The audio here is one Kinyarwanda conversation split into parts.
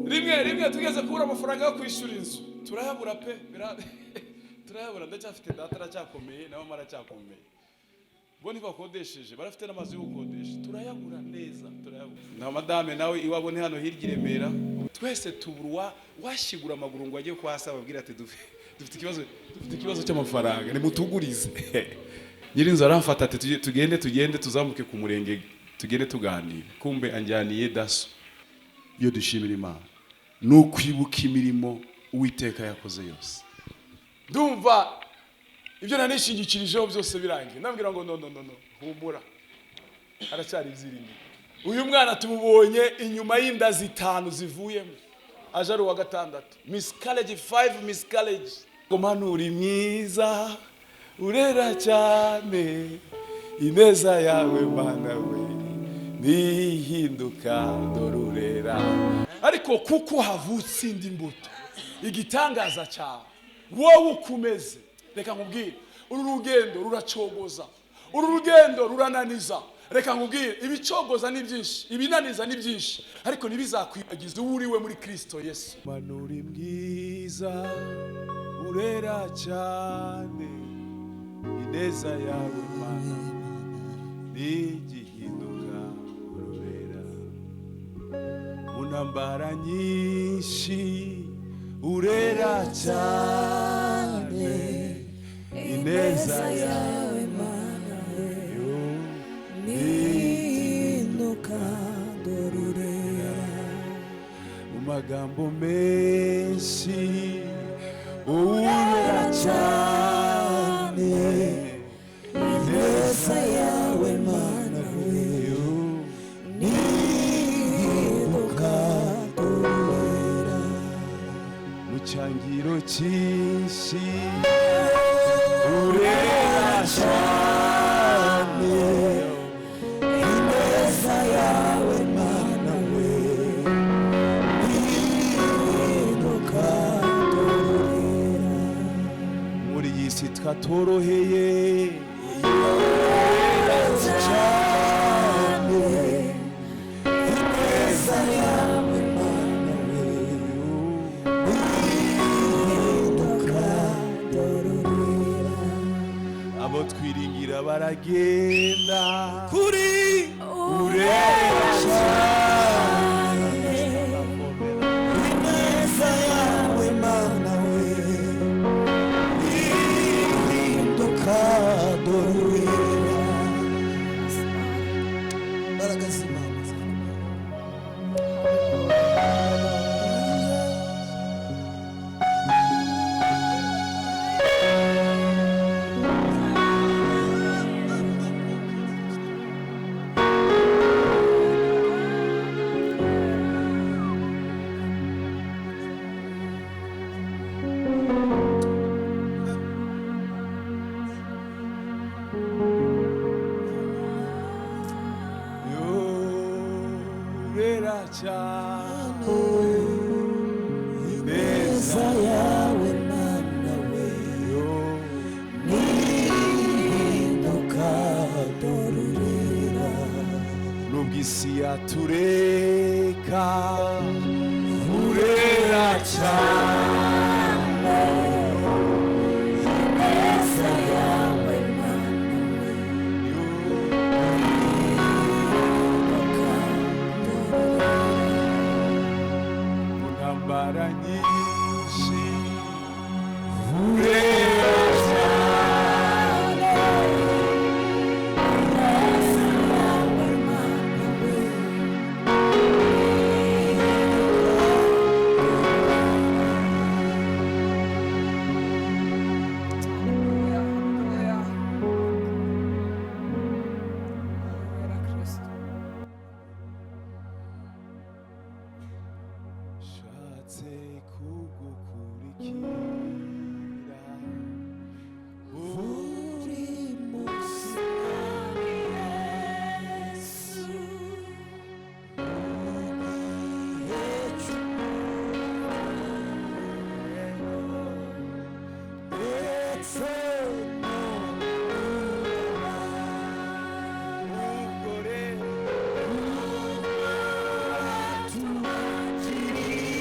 Rimwe rimwe tugeze kubura amafaranga yo kwishyura inzu, turayabura pe, turayabura. Ndacyafite data, aracyakomeye, na mama aracyakomeye, bo ntibakodesheje, barafite n'amazu yo gukodesha. Turayabura neza, turayabura. Na madame nawe iwabo ni hano hirya i Remera. Twese tubura washyigura amaguru ngo ajye kwa se ababwira ati: Dufite ikibazo cy'amafaranga, nimutugurize." Nyirinzu aramfata ati: Tugende, tugende tuzamuke ku murenge, tugende tuganire." Kumbe anjyaniye DASSO. Iyo dushimira Imana ni ukwibuka imirimo Uwiteka yakoze yose. Ndumva ibyo nanishingikirijeho byose birangiye. Ndabwira ngo: "No, no, no, no, humura, haracyari ibyiringiro." Uyu mwana tumubonye inyuma y'inda zitanu zivuyemo, aje ari uwa gatandatu, miscarriage, five miscarriage. Ngo: "Mana, uri mwiza, urera cyane, ineza yawe Mana we ntihinduka, dore urera." Ariko kuko havutse indi mbuto, igitangaza cyawe wowe uko umeze. Reka nkubwire, uru rugendo ruracogoza, uru rugendo rurananiza. Reka nkubwire, ibicogoza ni byinshi, ibinaniza ni byinshi, ariko ntibizakwibagize uwo uriwe muri Kristo Yesu. Mana, uri mwiza, urera cyane, ineza yawe Mana ntigihinduka, urera mu ntambara nyinshi, urera cyane, ineza yawe Mana we yo ntihinduka, dore urera. Mu magambo menshi urera cyane, Ineza yawe Mana we yo ntihinduka, dore urera. Mu cyangiro cyinshi urera cyane, Ineza yawe Mana we ntihinduka, dore urera. Muri iyi si twatoroheye Cyane, ineza yawe Mana we ntihinduka, dore urera. Abo twiringira baragenda Kuri urera cyane, ineza yawe Mana we ntihinduka, dore urera. Imbaraga z'Imana zirakomeye. Urera cyane, Ineza yawe Mana we yo ntihinduka, dore urera. Nubwo isi yatureka, urera cyane, Ineza yawe Mana we yo ntihinduka, dore urera. Mu ntambara nyinshi urera cyane. Ineza yawe Mana we. Haleluya, haleluya. Haleluya, Kristo. Shatse kugukurikira Buri munsi. Yesu. Ndetse ubwo rero tubakiriye.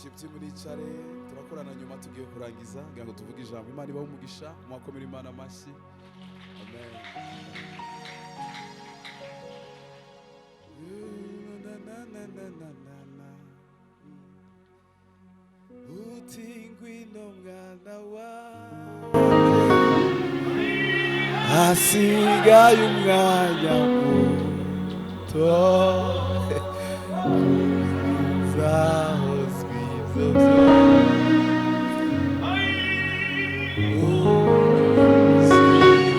Worship team muricare, turakorana nyuma tugiye kurangiza kugira ngo tuvuge ijambo. Imana ibahe umugisha, mwakomere Imana amashyi. Amen. Na, na, na, na, na, na, na. Uti ngwino mwana wanjye, hasigaye umwanya muto, uzahozwa ibyo byose. Umuzi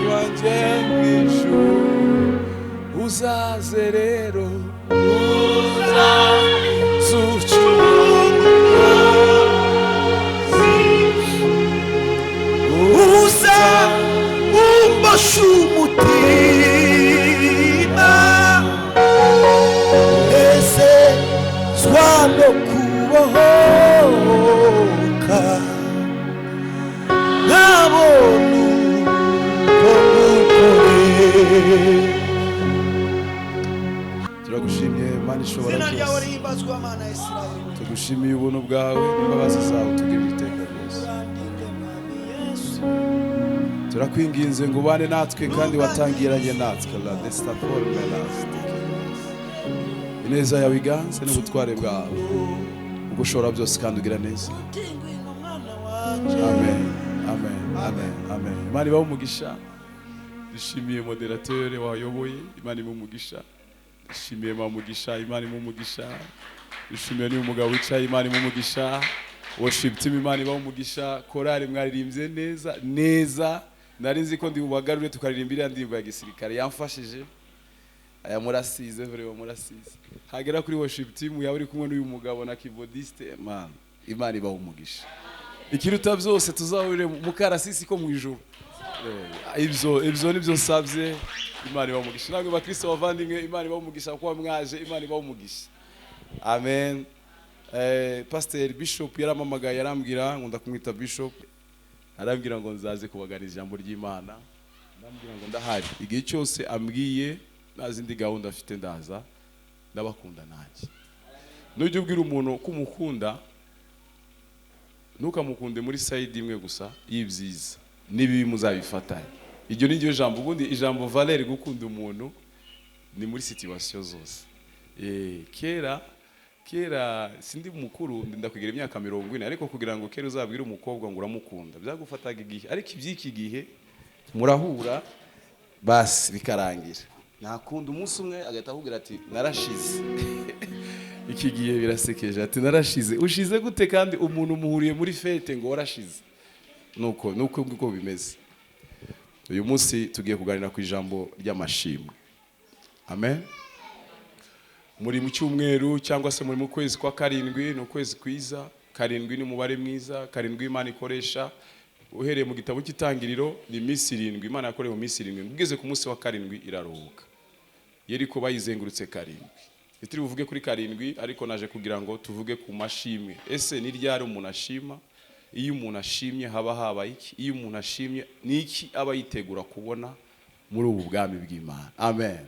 wanjye mw'ijuru, uzaze rero, uzaze ucungura, uza umbasha umutima, nezezwa no kubohoka, nkabona uko ngukorera. Turagushimye Mana ishobora Izina ryawe byose, rihimbazwa, Mana ya Isirayeli. Tugushimiye ubuntu bwawe n'imbabazi zawe tugirira iteka ryose. Urandinde, Mwami Yesu. Turakwinginze ngo ubane natwe kandi watangiranye natwe la destapol melas. Ineza yawe iganze n'ubutware bwawe, ubwo ushobora byose kandi ugira neza. Uti ngwino mwana wanjye. Amen, amen, amen, amen. Imana ibahe umugisha. Dushimiye moderateur wayoboye, Imana imuhe umugisha. Dushimiye Mamugisha, Imana imuhe umugisha. Dushimiye n'uyu mugabo wicaye, Imana imuhe umugisha. Worship team, Imana ibahe umugisha. Korale mwaririmbye neza neza, nari nzi ko ndi bubagarure tukaririmba iriya ndirimbo ya gisirikare yamfashije. Aya murasize vraiment, murasize. Hagera kuri worship team yawe uri kumwe n'uyu mugabo na keyboardiste, man, Imana ibahe umugisha. Ikiruta byose tuzahurire mu karasisi ko mu ijuru. Ibyo nibyo nsabye. Imana ibahe umugisha. Namwe bakristo bavandimwe, Imana ibahe umugisha kuba mwaje, Imana ibahe umugisha. Amen. Pastor Bishop yaramamagaye arambwira ngo ndakumwita Bishop, arambwira ngo nzaze kubaganiriza ijambo ry'Imana. Ndambwira ngo ndahari igihe cyose ambwiye, nta zindi gahunda afite, ndaza. Ndabakunda nanjye. Nujya ubwira umuntu ko umukunda, ntukamukunde muri side imwe gusa y'ibyiza n'ibibi, muzabifatanye. Iryo ni ryo jambo. Ubundi ijambo valeur gukunda umuntu ni muri situation zose. Kera kera, sindi mukuru, ndakwigira imyaka 40, ariko kugira ngo kera uzabwire umukobwa ngo uramukunda byagufataga igihe, ariko iby'iki gihe murahura basi bikarangira, ntakunda umunsi umwe agahita akubwira ati narashize. Iki gihe birasekeje, ati narashize. Ushize gute kandi umuntu muhuriye muri fête ngo warashize? Nuko nguko bimeze. Uyu munsi tugiye kuganira ku ijambo ry'amashimwe. Amen. Muri mu cyumweru cyangwa se muri mu kwezi kwa karindwi, ni ukwezi kwiza. 7 ni umubare mwiza, 7 Imana ikoresha. Uhereye mu gitabo cy'Itangiriro ni iminsi 7 Imana yakoreye, mu minsi 7 ugeze ku munsi wa 7 iraruhuka. Yeriko bayizengurutse 7. Ntituri buvuge kuri 7, ariko naje kugira ngo tuvuge ku mashimwe. Ese ni ryari umuntu ashima? Iyo umuntu ashimye haba habaye iki? Iyo umuntu ashimye ni iki aba yitegura kubona muri ubu bwami bw'Imana? Amen.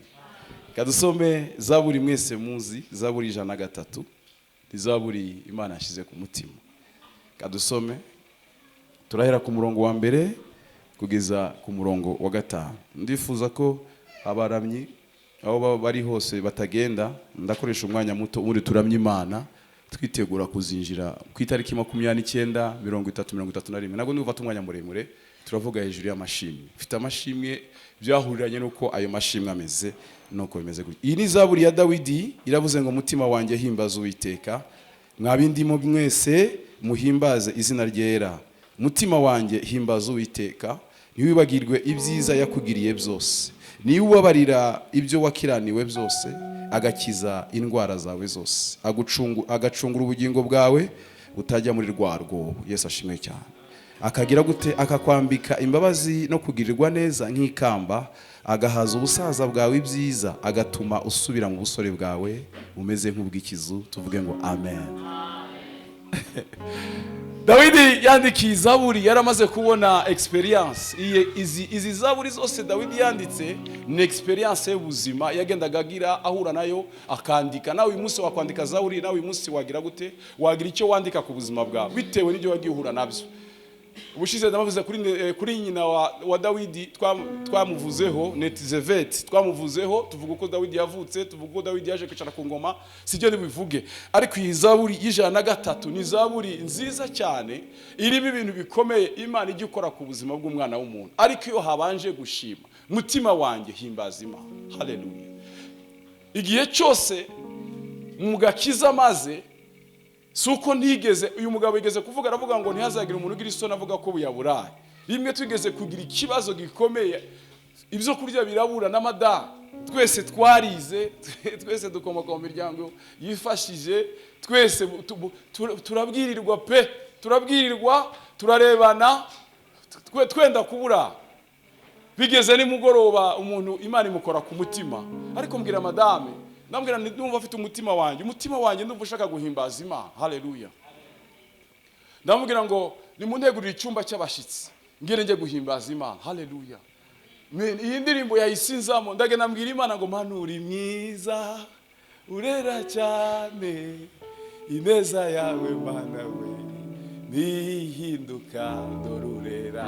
Kadusome Zaburi mwese muzi, Zaburi 103, ni Zaburi Imana yashyize ku mutima. Kadusome, turahera ku murongo wa 1 kugeza ku murongo wa 5. Ndifuza ko abaramyi aho baba bari hose batagenda, ndakoresha umwanya muto ubundi turamye Imana twitegura kuzinjira ku itariki 29, 30, 31. Ntabwo ndumva umwanya muremure, turavuga hejuru y'amashimwe. Mfite amashimwe byahuriranye nuko ayo mashimwe ameze nuko bimeze gutya. Iyi ni Zaburi ya Dawidi, iravuze ngo mutima wanjye himbaza Uwiteka, mwabindimo mwese muhimbaze izina ryera. Mutima wanjye himbaza Uwiteka, ntiwibagirwe ibyiza yakugiriye byose, niwe ubabarira ibyo wakiraniwe byose, agakiza indwara zawe zose, agacungura ubugingo bwawe utajya muri rwa rwobo. Yesu ashimwe cyane. Akagira gute? Akakwambika imbabazi no kugirirwa neza nk'ikamba, agahaza ubusaza bwawe ibyiza, agatuma usubira mu busore bwawe bumeze nk'ubw'ikizu. Tuvuge ngo amen. Dawidi yandikiye Zaburi yaramaze kubona experience. Izi zaburi zose Dawidi yanditse ni experience y'ubuzima yagendaga agira, ahura nayo akandika. Nawe uyu munsi wakwandika zaburi, nawe uyu munsi wagira gute, wagira icyo wandika ku buzima bwawe bitewe n'ibyo wagiye uhura nabyo. Ubushize ndabavuze kuri nyina wa Dawidi, twamuvuzeho Netizeveti, twamuvuzeho tuvuga uko Dawidi yavutse, tuvuga uko Dawidi yaje kwicara ku ngoma, sibyo ntibivuge. Ariko iyi zaburi y'103 ni zaburi nziza cyane, irimo ibintu bikomeye Imana ijya ikora ku buzima bw'umwana w'umuntu, ariko iyo habanje gushima. Mutima wanjye, himbaza Imana. Haleluya! Igihe cyose mu gakiza, maze si uko ntigeze, uyu mugabo yigeze kuvuga, aravuga ngo ntihazagire umuntu ugira isoni avuga ko buyaburaye. Rimwe tugeze kugira ikibazo gikomeye, ibyo kurya birabura n'amadamu, twese twarize, twese dukomoka mu miryango yifashije, twese turabwirirwa pe, turabwirirwa, turarebana, twenda kubura. Bigeze nimugoroba, umuntu Imana imukora ku mutima, ariko mbwira madame, ndambwira nti ndumva afite umutima wanjye ndumva ushaka guhimbaza Imana. Haleluya! Ndamubwira ngo nimuntegurire icyumba cy'abashyitsi, ngire njye guhimbaza Imana. Haleluya! Iyi ndirimbo yayisinzamo, ndagenda mbwira Imana ngo: "Mana, uri mwiza, urera cyane, ineza yawe Mana we ntihinduka, dore urera."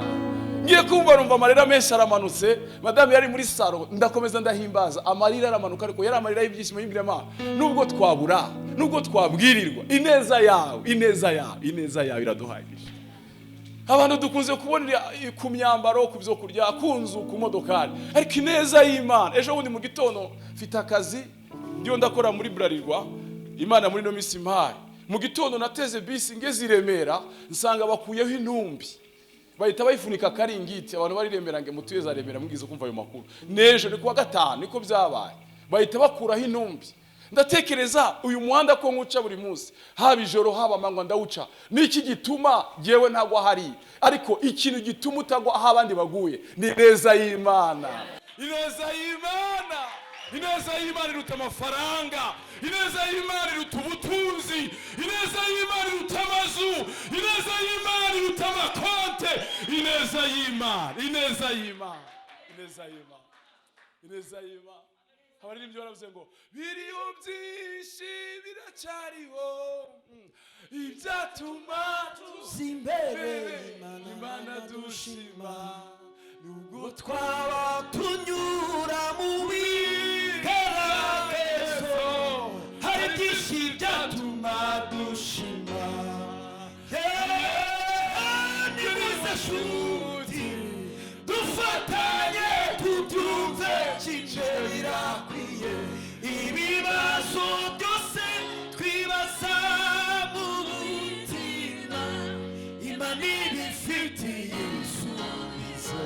Ngiye kumva numva amarira menshi aramanutse. Madamu yari muri salo. Ndakomeza ndahimbaza, amarira aramanuka, ariko yari amarira y'ibyishimo. Yibwira Imana, nubwo twabura, nubwo twabwirirwa, ineza yawe, ineza yawe, ineza yawe iraduhagije. Abantu dukunze kubonera ku myambaro, ku byo kurya, ku nzu, ku modokari, ariko ineza y'Imana. Ejo bundi mu gitondo, mfite akazi ndiyo ndakora muri Bralirwa, Imana muri ino minsi impaye. Mu gitondo nateze bisi ngeze i Remera, nsanga bakuyeho intumbi, bahita bayifunika akaringiti. Abantu bari Remera, ngo mutuye za Remera, mwigize kumva ayo makuru. N'ejo ni kuwa gatanu niko byabaye, bahita bakuraho intumbi. Ndatekereza uyu muhanda ko nywuca buri munsi, haba ijoro haba amanywa ndawuca, niki gituma jyewe ntagwa hariya? Ariko ikintu gituma utagwa aho abandi baguye ni ineza y'Imana. Ineza y'Imana, ineza y'Imana iruta amafaranga, ineza y'Imana iruta ubutunzi, ineza y'Imana iruta amazu, ineza y'Imana iruta amakonte. Ineza y'Imana, ineza y'Imana, ineza y'Imana, ineza y'Imana. Abaririmbyi baravuze ngo biriho byinshi biracyariho ibyatuma tuza imbere Imana dushima, nubwo twaba tunyura mu bigeragezo, hari byinshi byatuma dushima. Yeah, nimuze shuti dufatanye tubyumve kimwe, birakwiye. Ibibazo byose twibaza mu mutima, Imana ibifitiye ibisubizo.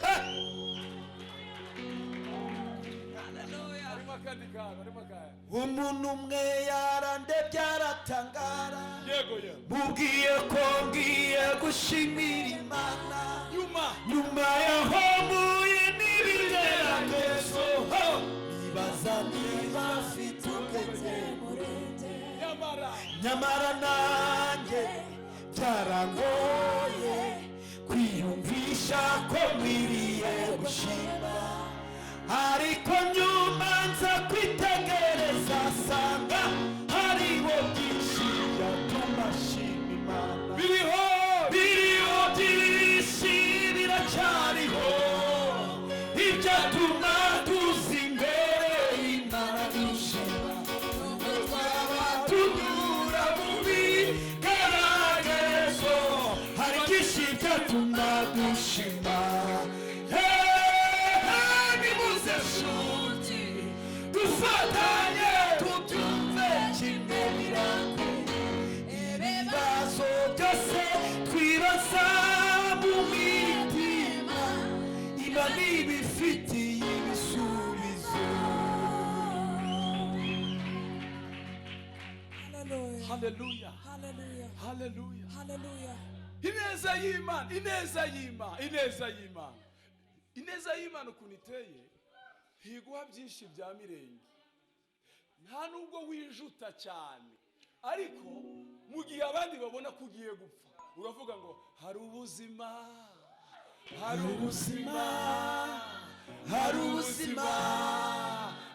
Hey! Harimo akandi kantu, harimo akandi. Umuntu umwe yarandebye aratangara, Yego, yego. mubwiye ko ngiye gushimira Imana nyuma nyuma yaho mpuye n'ibigeragezo. Ho! Nibaza niba afite ubwenge. Nyamara Nyamara nanjye byarangoye kwiyumvisha ko nkwiriye gushima, ariko nyuma nza kwitegereza sanga hariho byinshi byatuma nshima Imana. Biriho. Biriho byinshi, biracyariho ibyatuma tuza imbere y'Imana dushima, nubwo twaba tunyura mu bigeragezo, hari byinshi byatuma dushima. Hey, hey, nimuze nshuti dufatanye tubyumve kimwe, birakwiye. Ibibazo byose twibaza mu mitima, Imana ibifitiye ibisubizo. Hallelujah. Haleluya! Hallelujah. Haleluya! Hallelujah. Ineza y'Imana, ineza y'Imana, ineza y'Imana, ineza y'Imana ukuntu iteye, ntiguha byinshi bya mirenge, nta nubwo wijuta cyane, ariko Mu gihe abandi babona ko ugiye gupfa, uravuga ngo hari ubuzima, hari ubuzima, hari ubuzima,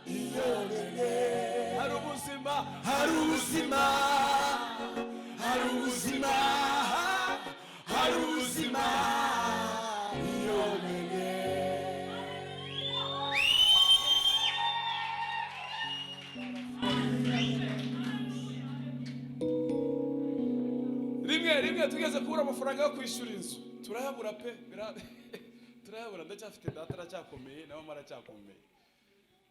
Iyo menye hari ubuzima, hari ubuzima, hari ubuzima, hari ubuzima, iyo menye. Rimwe rimwe tugeze kubura amafaranga yo kwishyura inzu, turayabura pe, turayabura. Ndacyafite data aracyakomeye na mama aracyakomeye,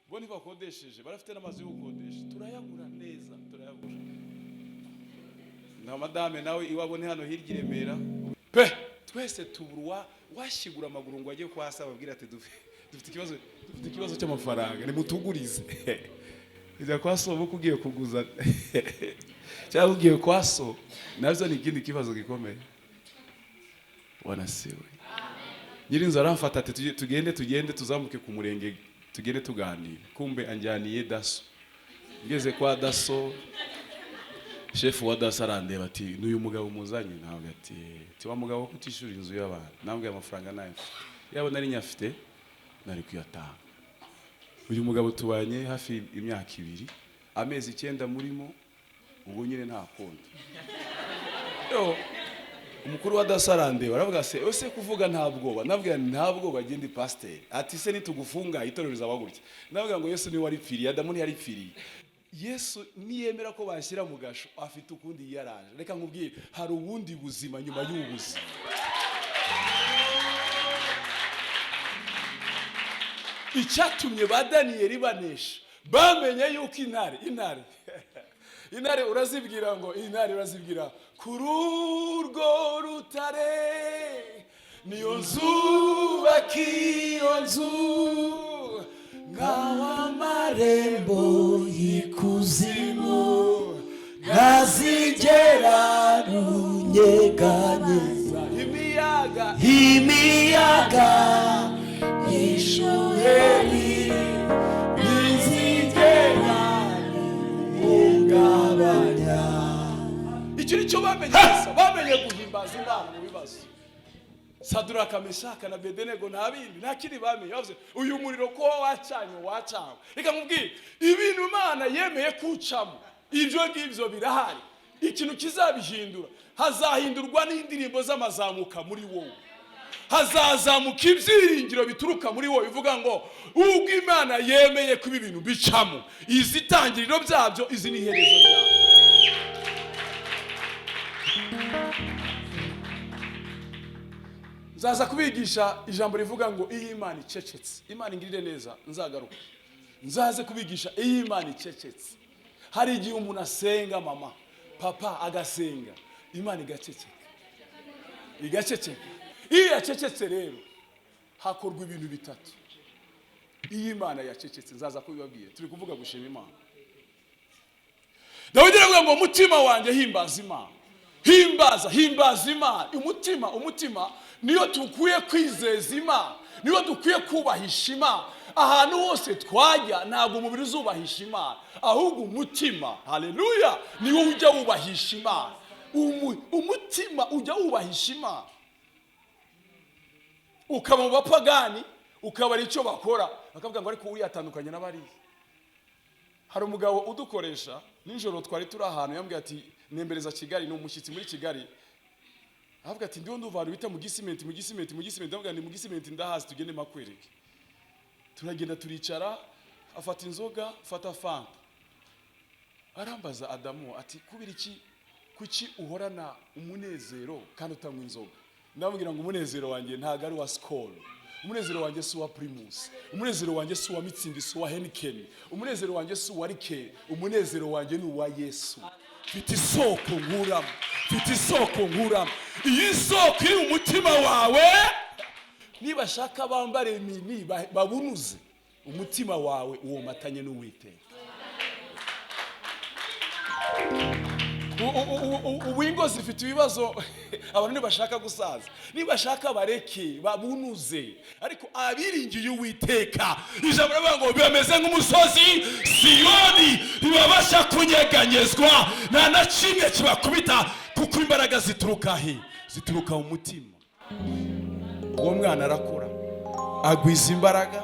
bo ntibakodesheje, barafite n'amazu yo gukodesha. Turayabura neza, turayabura. Na madame nawe iwabo ni hano hirya i Remera pe. Twese tubura washyigura amaguru ngo ajye kwa se ababwira ati dufite ikibazo, dufite ikibazo cy'amafaranga, nimutugurize. Kujya kwa so uba ugiye kuguza cyangwa ugiye kwa so nabyo ni ikindi kibazo gikomeye. Wanasiwe nyirinzu aramfata ati tugende, tugende tuzamuke ku murenge, tugende tuganire. Kumbe anjyaniye DASSO. Ngeze kwa DASSO, shefu wa DASSO arandeba ati: "N'uyu mugabo muzanye?" Ntabwo ati: "Ti wa mugabo ko utishyura inzu y'abantu?" Nambwiye amafaranga nayo mfite, yaba nari nyafite nari kuyatanga. Uyu mugabo tubanye hafi imyaka 2, amezi 9 murimo, ubu nyine nta kundi. Yo, umukuru wa DASSO arandeba aravuga: "Se ese kuvuga nta bwoba?" Nabwira nti: "Nta bwoba, genda pasiteri." Ati: "Se nitugufunga itorero rizaba gutya?" Nabwira ngo Yesu niwe waripfiriye, Adamu ntiyaripfiriye. Yesu niyemera ko bashyira mu gasho, afite ukundi yiyaraje. Reka nkubwire, hari ubundi buzima nyuma y'ubu buzima. Icyatumye ba Daniyeli banesha, bamenye yuko intare, intare, intare urazibwira ngo intare, urazibwira kuri urwo rutare niyo nzubaka iyo nzu. Ngaho amarembo y'ikuzimu ntazigera runyeganyeza. Imiyaga, imiyaga y'ishuheri ntizigera ihungabanya. Icyo ni cyo bamenye gusa, bamenye guhimbaza Imana mu bibazo. Saduraka, Meshaka na Bedenego nta bindi, nta kindi bamenye. Bavuze uyu muriro ko wacanye, wacanywe. Reka nkubwire, ibintu Imana yemeye kucamo, ibyo ngibyo birahari. Ikintu kizabihindura, hazahindurwa n'indirimbo z'amazamuka muri wowe, hazazamuka ibyiringiro bituruka muri wowe, bivuga ngo ubwo Imana yemeye kuba ibintu bicamo, izi tangiriro byabyo, izi ni iherezo ryabyo. Nzaza kubigisha ijambo rivuga ngo iyo Imana icecetse. Imana ingirire neza, nzagaruka nzaze kubigisha iyo Imana icecetse. Hari igihe umuntu asenga, mama, papa agasenga, Imana igaceceka, igaceceka. Iyo yacecetse rero hakorwa ibintu bitatu. Iyo Imana yacecetse, nzaza kubibabwira. Turi kuvuga gushima Imana. Dawidi aravuga ngo umutima wanjye himbaza Imana, himbaza, himbaza Imana. Umutima, umutima niyo dukwiye kwizeza Imana, niyo dukwiye kubahisha Imana. Ahantu hose twajya ntabwo umubiri uzubahisha Imana, ahubwo umutima, haleluya, niwo ujya wubahisha Imana. Umutima ujya wubahisha Imana. Ukaba mu bapagani, ukabara icyo bakora, bakavuga ngo ariko uyatandukanye n'abariya. Hari umugabo udukoresha nijoro, twari turi ahantu, yambwiye ati nembereza Kigali, ni umushyitsi muri Kigali. Avuga ati ndiho ndumva ahantu bita mu Gisimenti, mu Gisimenti, mu Gisimenti. Ndavuga ni mu Gisimenti ndahazi, tugende makwereke. Turagenda turicara, afata inzoga, afata fanta. Arambaza Adamu ati kubera iki, kuki uhorana umunezero kandi utanywa inzoga? Ndamubwira ngo umunezero wanjye ntabwo ari uwa Skol, umunezero wanjye si uwa Primus, umunezero wanjye si uwa Mützig, si uwa Heineken, umunezero wanjye si uwa liqueur, umunezero wanjye ni uwa Yesu. Mfite isoko nkuramo, mfite isoko nkuramo. Iyi soko iri mu mutima wawe, nibashaka bambare mini babunuze, umutima wawe uwomatanye n'Uwiteka. Ubu ingo zifite ibibazo, abantu ntibashaka gusaza, nibashaka bareke babunuze, ariko abiringiye Uwiteka, ijambo rivuga ngo bameze nk'umusozi Siyoni, ntibabasha kunyeganyezwa, nta na kimwe kibakubita, kuko imbaraga zituruka he? Zituruka mu mutima. Uwo mwana arakura, agwiza imbaraga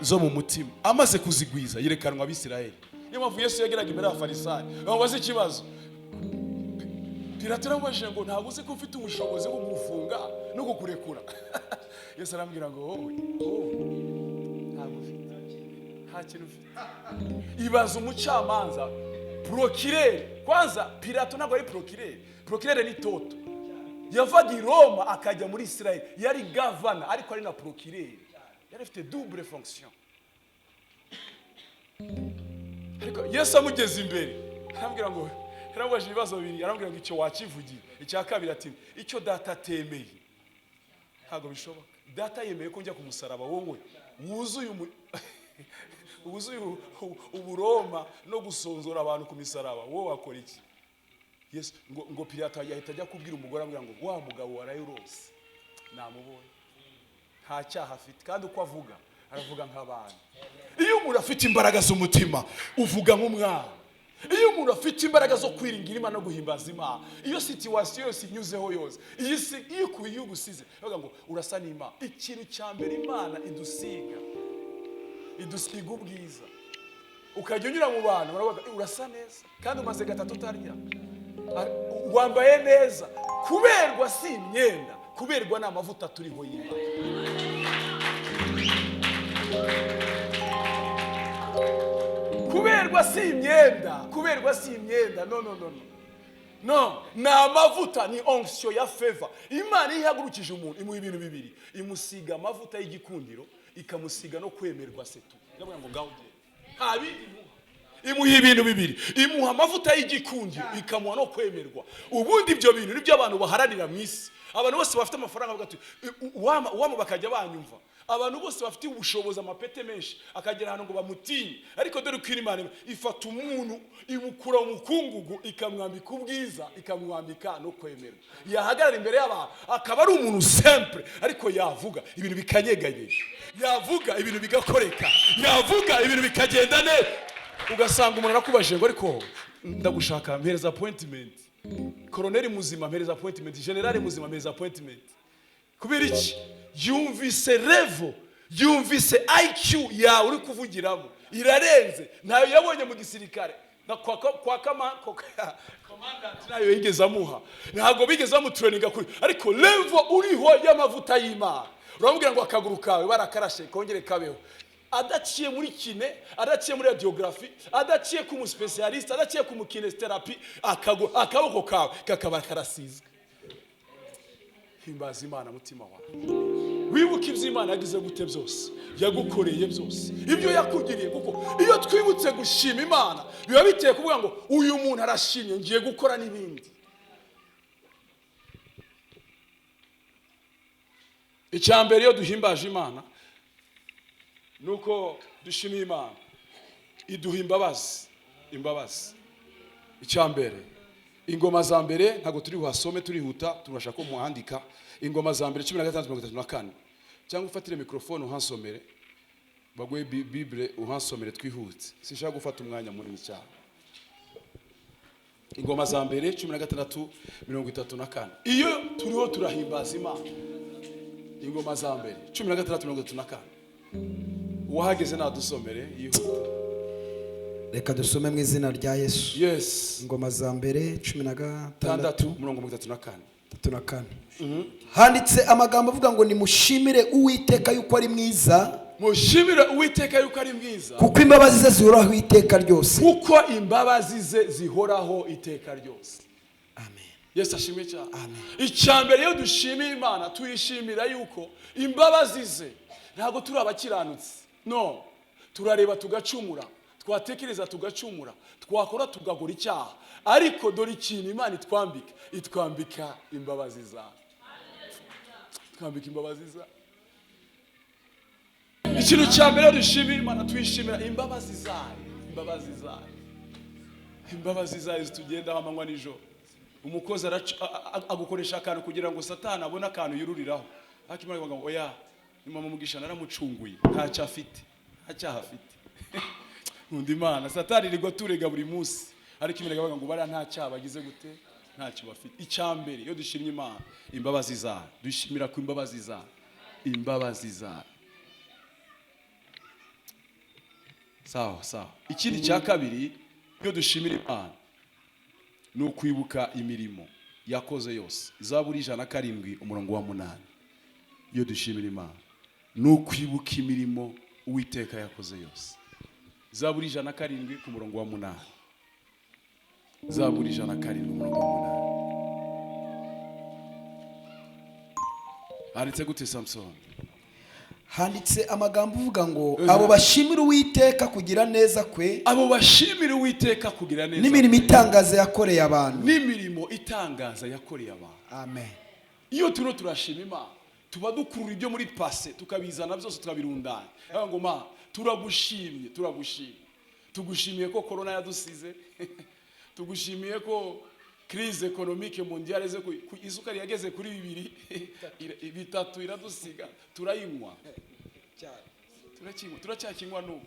zo mu mutima. Amaze kuzigwiza, yerekanwa Abisirayeli. Niyo mpamvu Yesu yageraga imbere y'Abafarisayo bamubaza ikibazo. Pilato aramubajije ngo: "Ntabwo uzi ko ufite ubushobozi bwo kugufunga no kukurekura?" Yesu arambwira ngo: "Wowe, wowe ntabwo ufite, nta kintu ufite." Ibaza umucamanza, procureur. Kwanza Pilato ntabwo ari procureur, procureur ni toto. Yavaga i Roma akajya muri Israel, yari gavana ariko ari na procureur, yari afite double fonction. Ariko Yesu amugeze imbere arambwira ngo, yaramubajije ibibazo bibiri, arambwira ngo: "Icyo wakivugira." Icya kabiri ati: "Icyo data atemeye ntabwo bishoboka. Data yemeye ko njya ku musaraba, wowe wuzuye uburoma no gusonzora abantu ku misaraba, wowe wakora iki?" Yesu ngo Pilato yahita ajya kubwira umugore, amubwira ngo: "Wa mugabo waraye urose namubonye, nta cyaha afite, kandi uko avuga aravuga nk'abantu." Iyo umuntu afite imbaraga z'umutima, uvuga nk'umwana. Iyo umuntu afite imbaraga zo kwiringira Imana no guhimbaza Imana, iyo situation yose inyuzeho yose, iyi si iyo iyo ugusize bavuga ngo urasa n'Imana. Ikintu cya mbere Imana idusiga, idusiga ubwiza. Ukajya unyura mu bantu baravuga: "Urasa neza kandi umaze gatatu utarya. Wambaye neza." Kuberwa si imyenda, kuberwa ni amavuta turiho y'Imana. Kuberwa si imyenda, kuberwa si imyenda, no, no, no, no, no, ni amavuta, ni onction ya favor. Imana iyo ihagurukije umuntu, imuha ibintu bibiri: imusiga amavuta y'igikundiro, ikamusiga no kwemerwa. Setu ndavuga ngo ngaho ugende, nta bindi imuha. Imuha ibintu bibiri: imuha amavuta y'igikundiro, ikamuha no kwemerwa. Ubundi ibyo bintu nibyo abantu baharanira mu isi. Abantu bose bafite amafaranga bavuga ati: "Uwama bakajya banyumva." Abantu bose bafite ubushobozi, amapete menshi, akagera ahantu ngo bamutinye. Ariko dore uko Imana ifata umuntu, imukura mu mukungugu, ikamwambika ubwiza, ikamwambika no kwemerwa. Yahagarara imbere y'abantu akaba ari umuntu simple, ariko yavuga ibintu bikanyeganyega, yavuga ibintu bigakoreka, yavuga ibintu bikagenda neza. Ugasanga umuntu arakubajije ngo: "Ariko ndagushaka, mpereza appointment. Koroneri muzima, mpereza appointment. Generale muzima, mpereza appointment." Kubera iki? Yumvise level, yumvise IQ yawe uri kuvugiramo irarenze, ntayo yabonye mu gisirikare na kwa commandant, ntayo yigeze amuha, ntabwo bigeze bamutraininga kuri. Ariko level uriho y'amavuta y'Imana, uramubwira ngo: "Akaguru kawe barakarashe, kongere kabeho," adaciye muri kiné, adaciye muri radiographie, adaciye ku muspécialiste, adaciye ku mukinésithérapie, akaboko kawe kakaba karasizwe. Himbaza Imana mutima wawe, wibuke ibyo Imana yagize gute byose, yagukoreye byose, ibyo yakugiriye. Kuko iyo twibutse gushima Imana, biba biteye kuvuga ngo: "Uyu muntu arashimye, ngiye gukora n'ibindi." Icya mbere iyo duhimbaje Imana ni uko dushimiye Imana, iduha imbabazi, imbabazi. Icya mbere, Ingoma za Mbere, ntabwo turi buhasome, turihuta, tubasha ko muhandika. Ingoma za Mbere 16:34, cyangwa ufatire mikorofone uhansomere, baguhe Bible uhansomere, twihute, sinshaka gufata umwanya munini cyane. Ingoma za Mbere 16:34. Iyo turiho turahimbaza Imana, Ingoma za Mbere 16:34, uwahageze nadusomere yihuta. Reka dusome mu izina rya Yesu. Yes. Ingoma za Mbere 16 6, umurongo 34. 34, handitse amagambo avuga ngo: "Nimushimire Uwiteka yuko ari mwiza, Mushimire Uwiteka yuko ari mwiza, kuko imbabazi ze zihoraho iteka ryose." Kuko imbabazi ze zihoraho iteka ryose. Amen. Yesu ashimwe cyane. Amen. Icya mbere iyo dushimiye Imana, tuyishimira yuko imbabazi ze, ntabwo turi abakiranutsi, no turareba tugacumura, twatekereza tugacumura, twakora tugakora icyaha, ariko dore ikintu Imana itwambika: itwambika imbabazi zayo, twambika imbabazi zayo. Ikintu cya mbere iyo dushimira Imana, tuyishimira imbabazi zayo, imbabazi zayo, imbabazi zayo zitugendaho amanywa nijoro. Umukozi agukoresha akantu kugira ngo Satani abone akantu yururiraho. Ariko Imana ikavuga ngo oya, ni mama Mugisha, naramucunguye, ntacyo afite, nta cyaha afite. Nkunda Imana. Satani irirwa turega buri munsi, ariko Imana ikavuga ngo bariya nta cyaha bagize gute, ntacyo bafite. Icya mbere, iyo dushimye Imana, imbabazi zayo, dushimira ku imbabazi zayo, imbabazi zayo. Sawa sawa. Ikindi cya kabiri, iyo dushimira Imana, ni ukwibuka imirimo yakoze yose. Zaburi 107 umurongo wa 8. Iyo dushimira Imana ni ukwibuka imirimo Uwiteka yakoze yose. Zaburi 107 ku murongo wa 8. Zaburi 107 umurongo wa 8 handitse gute, Samson? Handitse amagambo uvuga ngo abo bashimira Uwiteka kugira neza kwe, Abo bashimira Uwiteka kugira neza n'imirimo itangaza yakoreye abantu. N'imirimo itangaza yakoreye abantu. Amen. Iyo turimo turashima Imana, tuba dukurura ibyo muri passé, tukabizana byose, tukabirundanya. Avuga ngo ma turagushimye, turagushimye, tugushimiye ko corona yadusize, tugushimiye ko crise économique mondiale ze isukari yageze kuri 2 3 iradusiga, turayinywa, turakinywa, turacyakinywa n'ubu.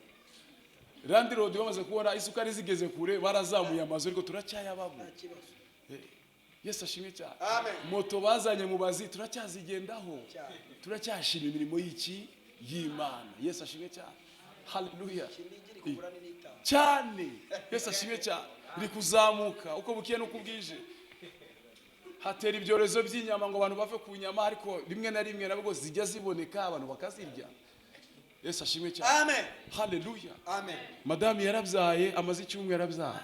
Landlord bamaze kubona isukari zigeze kure, barazamuye amazu, ariko turacyayabamo. Yesu ashimwe cyane. Moto bazanye mubazi, turacyazigendaho, turacyashima imirimo y'iki y'Imana. Yesu ashimwe cyane, haleluya cyane. Yesu ashimwe cyane. Iri kuzamuka uko bukiye n'uko bwije. Hatera ibyorezo by'inyama ngo abantu bave ku nyama, ariko rimwe na rimwe nabwo zijya ziboneka, abantu bakazirya. Yesu ashimwe cyane. Amen. Haleluya. Amen. Madamu yarabyaye, amaze icyumweru yarabyaye.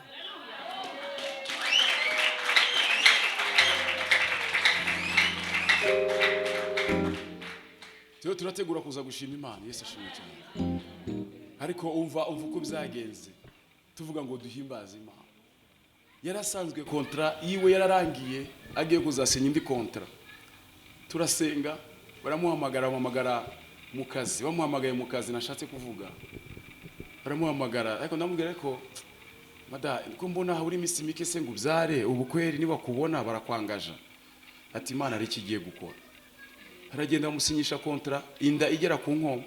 Turiho turategura kuza gushima Imana. Yesu ashimwe cyane. Ariko umva uko byagenze. Tuvuga ngo duhimbaze Imana, yarasanzwe contrat yiwe yararangiye, agiye kuzasinya indi contrat. Turasenga, baramuhamagara, bamuhamagara mu kazi. Bamuhamagaye mu kazi, nashatse kuvuga, baramuhamagara, ariko ndamubwira, ariko mada, ko mbona habura iminsi mike se ngo ubyare, ubukweri nibakubona barakwangaja? Ati Imana hari icyo igiye gukora. Aragenda, bamusinyisha contrat, inda igera ku nkombo.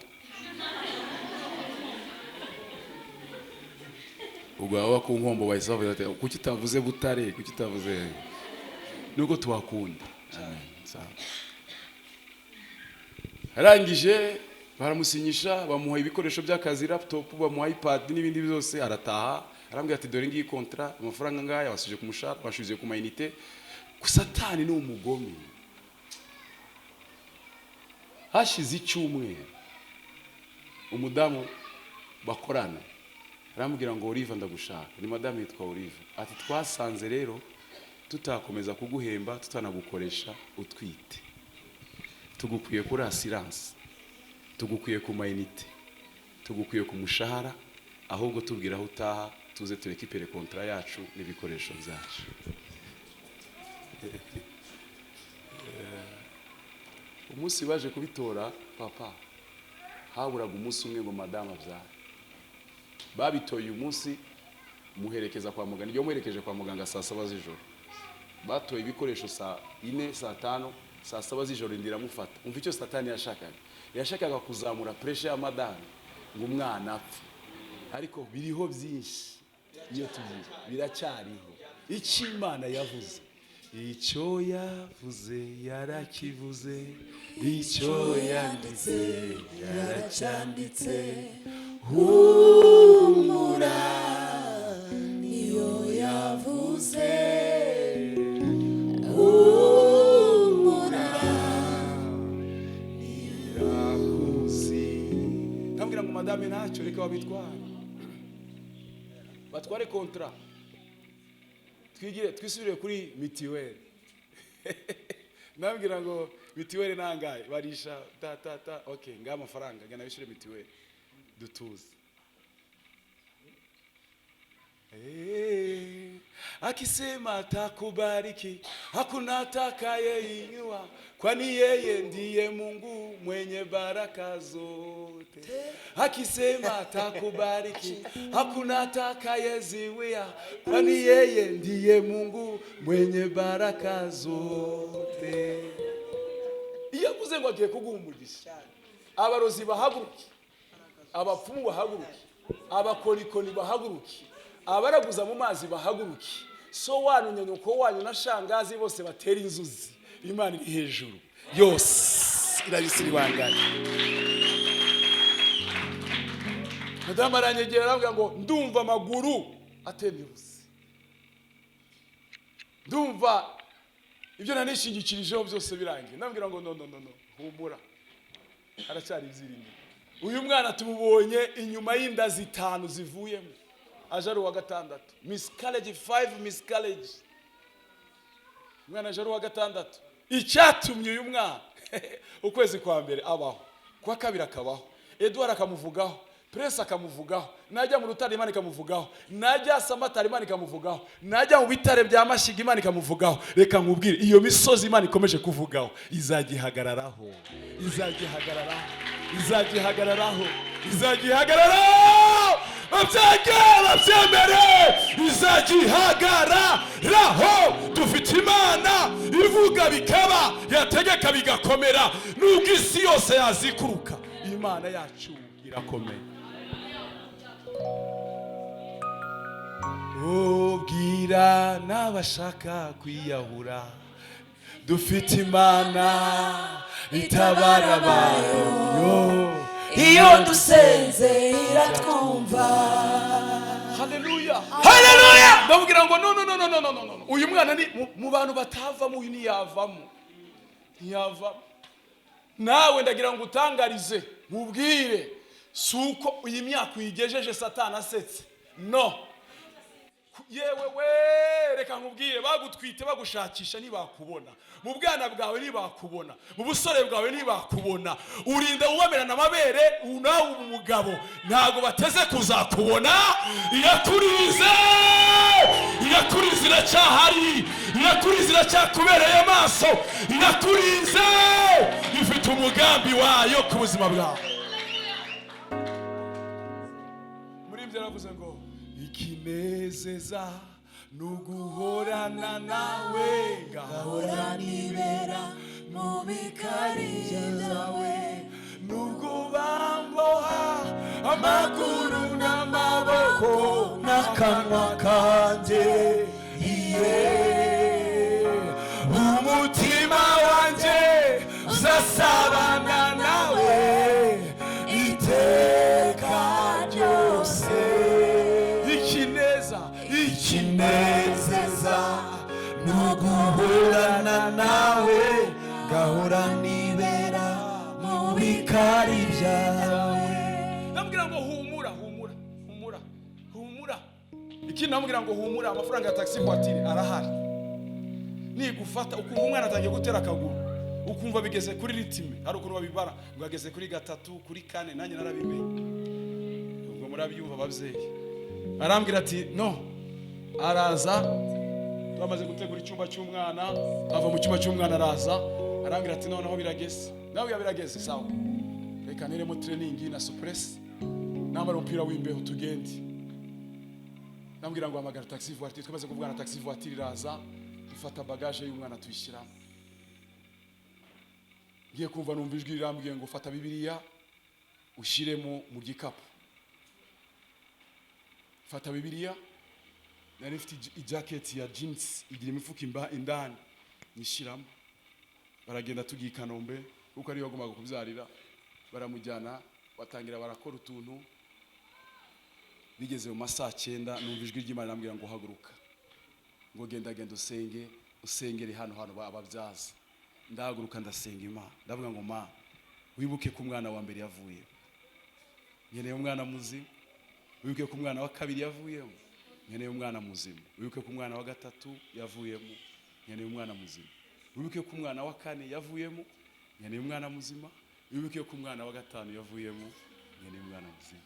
Ubwo baba ku nkombo bahise bavuga ati kuki utavuze Butare, kuki utavuze? Nuko tuhakunda. Amen. Sawa. Arangije baramusinyisha, bamuha ibikoresho by'akazi, laptop, bamuha iPad n'ibindi byose. Arataha, arambwira ati dore ngiyi contrat, amafaranga ngaya basubije ku mushahara, basubije ku mayinite. Satani ni umugome. Hashize icyumweru, umudamu bakorana arambwira ngo Olive, ndagushaka. Ni madamu yitwa Olive. Ati twasanze rero tutakomeza kuguhemba, tutanagukoresha utwite. Tugukwiye kuri assurance, tugukwiye ku mayinite, tugukwiye ku mushahara. Ahubwo tubwira aho utaha, tuze turécupère contrat yacu n'ibikoresho byacu. Umunsi baje kubitora, papa, haburaga umunsi umwe ngo madamu abyare. Babitoye uyu munsi, muherekeza kwa muganga. Iyo muherekeje kwa muganga saa 7 z'ijoro, batoye ibikoresho saa 4, saa 5, saa 7 z'ijoro inda iramufata. Umva icyo Satani yashakaga: yashakaga kuzamura pressure ya madamu ngo umwana apfe. Ariko biriho byinshi, iyo tugiye biracyariho. Icyo Imana yavuze, icyo yavuze yarakivuze, icyo yanditse yaracyanditse. Humura, niyo yavuze. Humura. Irakuzi. Ndambwira ngo madame ntacyo, reka babitware, batware contrat, twigire twisubire kuri mituweli. Ndambwira ngo mituweli nangahe barisha? Ta ta ta, okay, ngaha amafaranga, gana wishyure mituweli, dutuze. Akisema atakubariki, hakuna atakayeinua, kwani yeye ndiye Mungu mwenye baraka zote. Akisema atakubariki, hakuna atakayeziwia, kwani yeye ndiye Mungu mwenye baraka zote. Iyo avuze ngo agiye kuguha umugisha, abarozi bahaguruke, abapfumu bahaguruke, abakorikori bahaguruke, abaraguza mu mazi bahaguruke, so wanyu, nyoko wanyu na shangazi bose batera inzuzi, Imana iri hejuru yose irabisiribanganya. Madamu aranyegera, arambwira ngo ndumva amaguru atendebutse, ndumva ibyo nanishingikirijeho byose birangiye. Ndambwira ngo no, no, no, no, humura, haracyari ibyiringiro. Uyu mwana tumubonye inyuma y'inda zitanu zivuyemo, aje ari uwa gatandatu. Miscarriage, five miscarriage. Umwana aje ari uwa gatandatu. Icyatumye uyu mwana ukwezi kwa mbere abaho, kwa kabiri akabaho, Edouard akamuvugaho, Prince akamuvugaho, najya mu rutare Imana ikamuvugaho, najya Samatari Imana ikamuvugaho, najya mu bitare bya Mashyiga Imana ikamuvugaho. Reka nkubwire, iyo misozi Imana ikomeje kuvugaho izajya ihagararaho, izajya ihagararaho, izajya ihagararaho, izajya ihagararaho. Babyange babyemere, izajya ihagararaho. Dufite Imana ivuga bikaba, yategeka bigakomera, nubwo isi yose yazikuruka. Imana yacu irakomeye. Ubwira n'abashaka kwiyahura, dufite Imana itabara abayo. Iyo dusenze iratwumva. Haleluya! Haleluya! Ndamubwira ngo no, no, no, no, no, no, no, no. Uyu mwana ni mu bantu batavamo, uyu ntiyavamo, ntiyavamo. Nawe ndagira ngo utangarize, nkubwire, si uko iyi myaka uyigejeje Satani asetse, no. Yewe we, reka nkubwire, bagutwite bagushakisha ntibakubona, mu bwana bwawe ntibakubona, mu busore bwawe ntibakubona, urinda ubamerana amabere nawe uba umugabo, ntabwo bateze kuzakubona. Irakurize, irakurize, iracyahari, irakurize, iracyakubereye amaso, irakurize, ifite umugambi wayo ku buzima bwawe. Muri ibyo yaravuze ngo ikinezeza ni uguhorana nawe, ngahora nibera mu bikari byawe, nubwo bamboha amaguru n'amaboko n'akanwa kanjye, iye, umutima wanjye uzasabana nawe iteka ryose. Ikineza, Ikinezeza ni uguhorana nawe, gahora nibera mu bikari byawe. Ndamubwira ngo humura, humura, humura, humura. Ikindi ndamubwira ngo humura, amafaranga ya taxi voiture arahari. Nigufata ukumva umwana atangiye gutera akaguru, ukumva bigeze kuri rythme, hari ukuntu babibara ngo ageze kuri gatatu, kuri kane, nanjye narabimenye, ubwo murabyumva ababyeyi. Arambwira ati no. Araza, bamaze gutegura icyumba cy'umwana, ava mu cyumba cy'umwana araza, arambwira ati noneho birageze. Nawe birageze, sawa, reka niremo training na souplesse, nambara umupira w'imbeho tugende. Ndambwira ngo hamagara taxi voiture. Twamaze kuvugana, taxi voiture iraza, dufata bagage y'umwana tuyishyiramo. Ngiye kumva numva ijwi rirambwiye ngo fata Bibiliya ushyiremo mu gikapu. Fata Bibiliya. Nari mfite ijaketi ya jeans igira imifuka imba indani, nyishyiramo. Baragenda, tugiye i Kanombe kuko ariyo bagombaga kubyarira. Baramujyana, batangira barakora utuntu. Bigeze mu masaa 9, numva ijwi ry'Imana rirambwira ngo haguruka, ngo genda, genda usenge, usengere hano hano ababyaza. Ndahaguruka, ndasenga Imana, ndavuga ngo ma wibuke ko umwana wa mbere yavuye, nkeneye umwana muzima. Wibuke ko umwana wa kabiri yavuyemo, nkeneye umwana muzima. Wibuke ko umwana wa gatatu yavuyemo, nkeneye umwana muzima. Wibuke ko umwana wa kane yavuyemo, nkeneye umwana muzima. Wibuke ko umwana wa gatanu yavuyemo, nkeneye umwana muzima.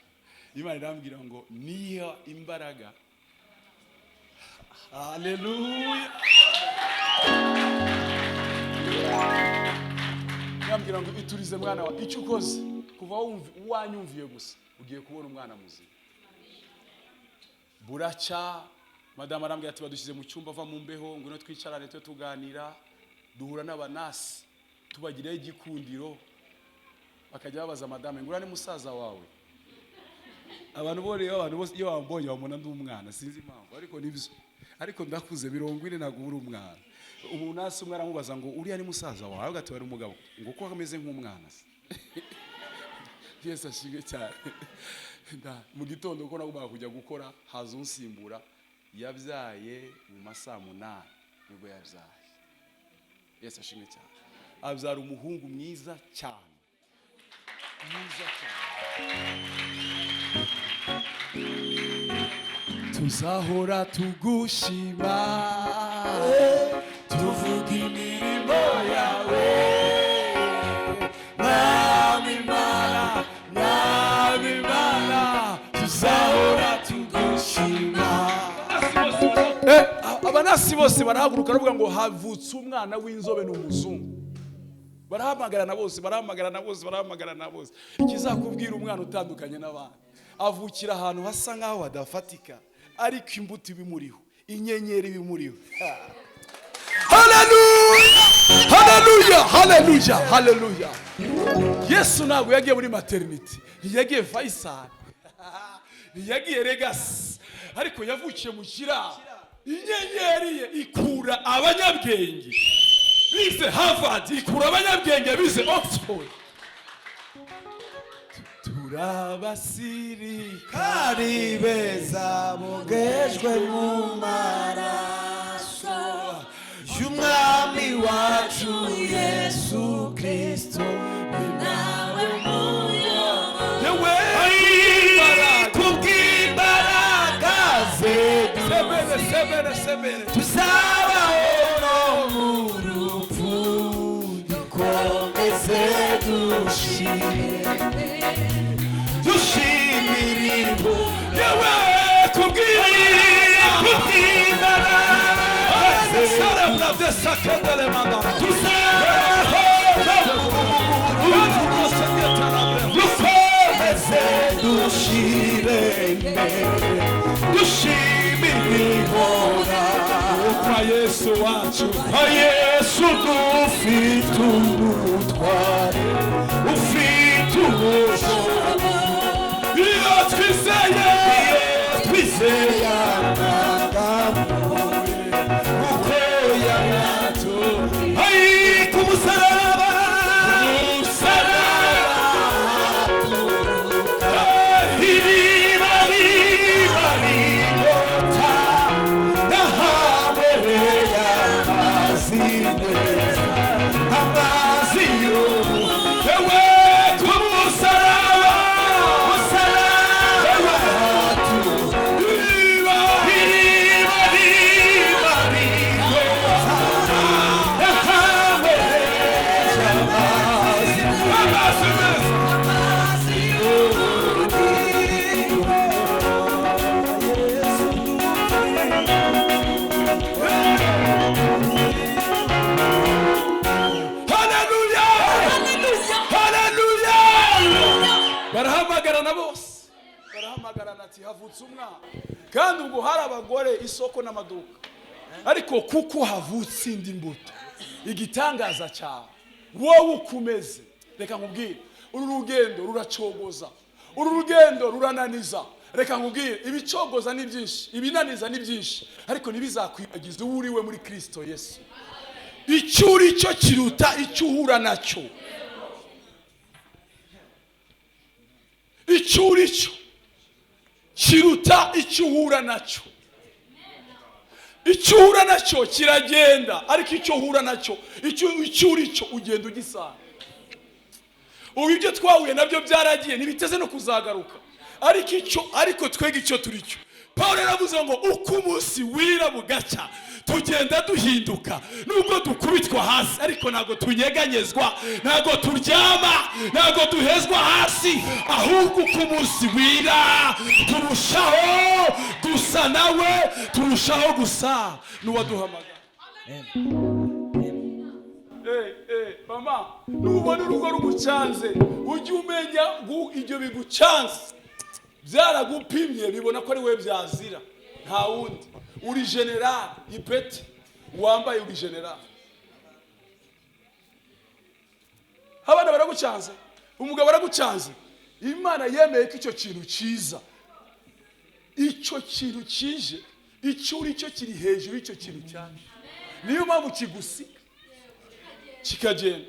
Imana irambwira ngo niyo imbaraga. Haleluya! Yambwira ngo: "Iturize mwana wa, icyo ukoze kuva wanyumviye gusa, ugiye kubona umwana muzima." Buracya madamu arambwira ati: "Badushyize mu cyumba, ava mu mbeho, ngwino twicarane tube tuganira." Duhura n'abanasi, tubagiraho igikundiro, bakajya babaza madame ngo: "Uriya ni musaza wawe?" Abantu bo rero, abantu bose iyo bambonye bamubona ndi umwana, sinzi impamvu, ariko nibyo. Ariko ndakuze, 40 ntabwo uri umwana. Ubu nasi umwe aramubaza ngo: "Uriya ni musaza wawe?" Avuga ati: "Wari umugabo ngo ko ameze nk'umwana se?" Yesu ashimwe cyane. Mu gitondo, ko nagombaga kujya gukora, haza unsimbura. Yabyaye mu ma saa 8 nibwo yabyaye. Yesu ashimwe cyane. Abyara umuhungu mwiza cyane, mwiza cyane. Tuzahora tugushima, tuvuga imirimo yawe, Mwami Mana, Mwami Mana, tuzahora tugushima. Abanasi bose barahaguruka, baravuga ngo: "Havutse umwana w'inzobe, ni umuzungu." Barahamagarana bose, barahamagarana bose, barahamagarana bose. Ikizakubwira umwana utandukanye n'abandi, avukira ahantu hasa nk'aho hadafatika, ariko imbuto iba imuriho, inyenyeri iba imuriho. Haleluya, haleluya, haleluya, haleluya! Yesu ntabwo yagiye muri maternité, ntiyagiye Faisal, ntiyagiye Legacy, ariko yavukiye mu kiraro. Inyenyeri ye ikura abanyabwenge bize Harvard, ikura abanyabwenge bize Oxford. Turabasirikari beza bogejwe mu maraso y'umwami wacu Yesu Kristo, ni nawe muyobozi. Yewe, Kubw'imbaraga ze sebere, sebere, sebere. Tuzabaho no mu rupfu, dukomeze dushime, dushimirirwe. Yewe, kubw'imbaraga ze Tuzabaho no mu rupfu, dukomeze dushire imbere, dushimire Ihora. Kwa Yesu wacu. Kwa Yesu dufite ubutware, ufite ubushobozi. Iyo twizeye, iyo twizeye amagambo ye, uko yayatuye ari ku musaraba, musaraba iriba riba rinyota, nahabereye amazi meza, amazi y'ubu. Yewe, ku musaraba, musaraba iriba, iriba riba rinyota, nahabereye amazi, amazi meza. Haleluya, haleluya! Barahamagarana bose, barahamagarana ati: "Havutse umwana." Kandi ubwo hari abagore, isoko n'amaduka, ariko kuko havutse indi mbuto, igitangaza cyawe wowe uko umeze. Reka nkubwire, uru rugendo ruracogoza, uru rugendo rurananiza. Reka nkubwire, ibicogoza ni byinshi, ibinaniza ni byinshi, ariko ntibizakwibagize uwo uriwe muri Kristo Yesu. Icyo uri cyo kiruta icyo uhura nacyo. Icyo uri cyo kiruta icyo uhura nacyo. Icyo uhura nacyo kiragenda, ariko icyo uhura nacyo, icyo uri cyo, ugenda ugisanga. Ubu ibyo twahuye nabyo byaragiye, ntibiteze no kuzagaruka, ariko icyo, ariko twega icyo turi cyo. Paul yaravuze ngo: "Uko umunsi wira bugacya, Tugenda duhinduka nubwo dukubitwa hasi, ariko ntabwo tunyeganyezwa, ntabwo turyama, ntabwo duhezwa hasi, ahubwo uko umunsi wira turushaho gusa nawe, turushaho gusa n'uwaduhamagara. Mama, nubona urugo rugucanze, ujye umenya ibyo bigucanze byaragupimye, bibona ko ari we byazira, nta wundi. Uri general, ipeti wambaye uri general. Abana baragucanze, umugabo aragucanze, Imana yemeye ko icyo kintu cyiza, icyo kintu kije, icyo uri cyo kiri hejuru y'icyo kintu cyaje. Niyo mpamvu kigusiga kikagenda,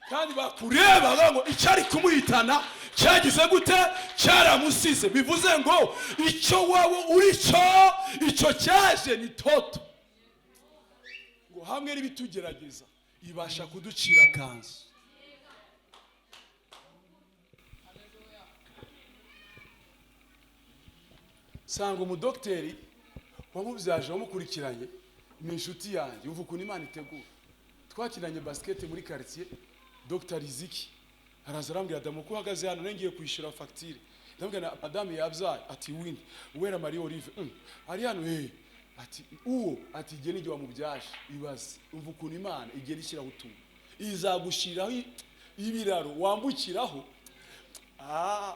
kandi bakureba bavuga ngo icyari kumuhitana cyagize gute? Cyaramusize. Bivuze ngo icyo wowe uri cyo, icyo cyaje ni toto. Ngo hamwe n'ibitugerageza ibasha kuducira akanzu. Sanga umudogiteri wamubyaje, wamukurikiranye, ni inshuti yanjye. Umva ukuntu Imana itegura. Twakinanye basket muri quartier, Dr Riziki araza arambwira, Adamu, ko uhagaze hano, ngiye kwishyura fagitire. Ndamubwira, madame yabyaye. Ati windi Uwera Marie Olive ari hano. Ati uwo, ati igihe n'igihe wamubyaje. Ibaze, umva ukuntu Imana igenda ishyiraho utuntu, izagushyiraho ibiraro wambukiraho.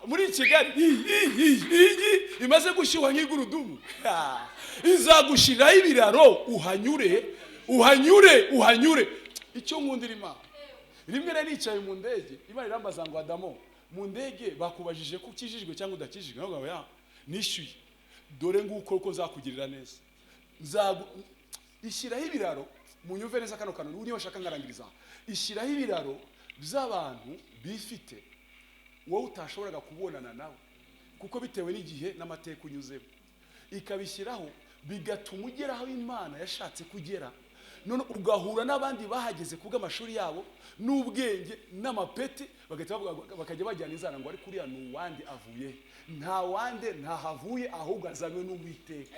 Muri Kigali iyi imaze gushyuha nk'igurudumu, izagushyiraho ibiraro uhanyure, uhanyure, uhanyure. Icyo nkundira Imana, rimwe nari nicaye mu ndege, Imana irambaza ngo Adamo, mu ndege bakubajije ko ukijijwe cyangwa udakijijwe? Ntabwo ya nishyuye, dore nguko uko nzakugirira neza, ishyiraho ibiraro. Munyumve neza kano kantu, niba ushaka nkarangiriza. Ishyiraho ibiraro by'abantu bifite wowe utashoboraga kubonana nawe, kuko bitewe n'igihe n'amateka unyuzemo, ikabishyiraho bigatuma ugera aho Imana yashatse kugera. None ugahura n'abandi bahageze kubw'amashuri yabo n'ubwenge n'amapeti, bagahita bavuga, bakajya bajyana inzara ngo ariko uriya ni uwande, avuye he? Nta wande, ntahavuye, ahubwo azanywe n'Uwiteka.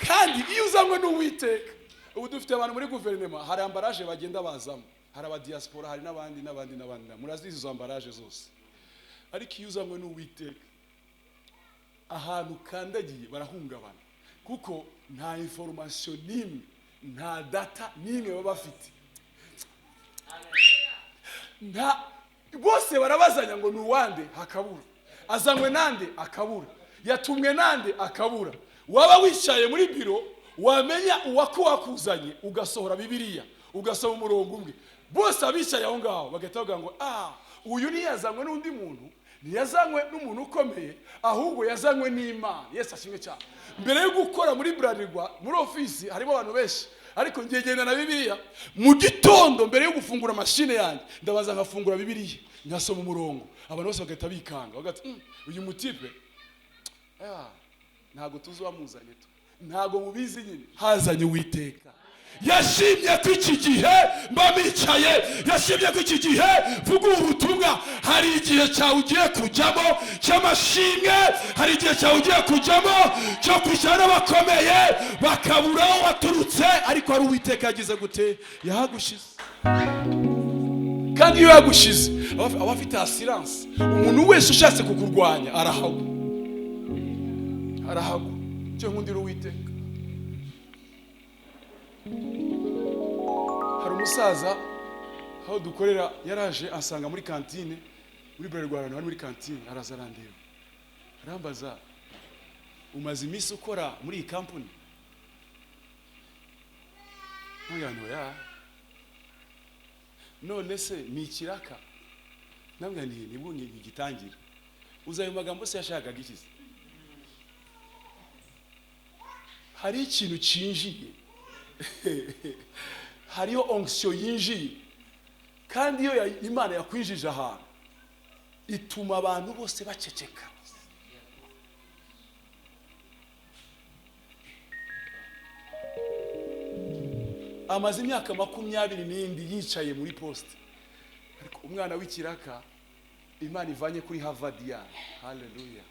Kandi iyo uzanywe n'Uwiteka, ubu dufite abantu muri guverinoma, hari ambaraje bagenda bazamo, hari abadiaspora, hari n'abandi n'abandi n'abandi, murazizi izo ambaraje zose. Ariko iyo uzanywe n'Uwiteka, ahantu ukandagiye barahungabana, kuko nta information n'imwe, nta data n'imwe baba bafite. Nta bose barabazanya ngo ni uwande, hakabura azanywe nande, akabura yatumwe nande, akabura. Waba wicaye muri biro, wamenya uwakuzanye, ugasohora Bibiliya, ugasoma umurongo umwe, bose abicaye aho ngaho bagahita bavuga ngo uyu ntiyazanywe n'undi muntu, ntiyazanywe n'umuntu ukomeye, ahubwo yazanywe n'Imana. Yesu ashimwe cyane. Mbere yo gukora muri Bralirwa, muri ofisi harimo abantu benshi, ariko ngiye genda na Bibiliya mu gitondo mbere yo gufungura mashine yanjye, ndabaza nkafungura Bibiliya nkasoma umurongo, abantu bose bagahita bikanga, bagati uyu mutipe ntago tuzi uwamuzanye, tu ntago mubizi nyine, hazanye Uwiteka. Yashimye ko iki gihe mba bicaye, yashimye ko iki gihe vuga ubutumwa. Hari igihe cyawe ugiye kujyamo cy'amashimwe, hari igihe cyawe ugiye kujyamo cyo kwishyura n'abakomeye bakabura aho waturutse, ariko hari Uwiteka yagize gute? Yahagushize. Kandi iyo yagushize aba afite assurance, umuntu wese ushatse kukurwanya arahagwa, arahagwa. Cyo nkundira Uwiteka. Hari umusaza aho dukorera yaraje asanga muri kantine, muri Bralirwa, ahantu hari muri kantine, araza arandeba, arambaza, umaze iminsi ukora muri iyi kampani? Ntabwo ya none se ni ikiraka? Ntabwo ni nibwo ngitangira. Uzi ayo magambo se yashakaga iki? Hari ikintu cinjiye, hariyo onction yinjiye, kandi iyo Imana yakwinjije ahantu ituma abantu bose baceceka. Amaze imyaka 24 yicaye muri poste, ariko umwana w'ikiraka Imana ivanye kuri Harvard ya haleluya.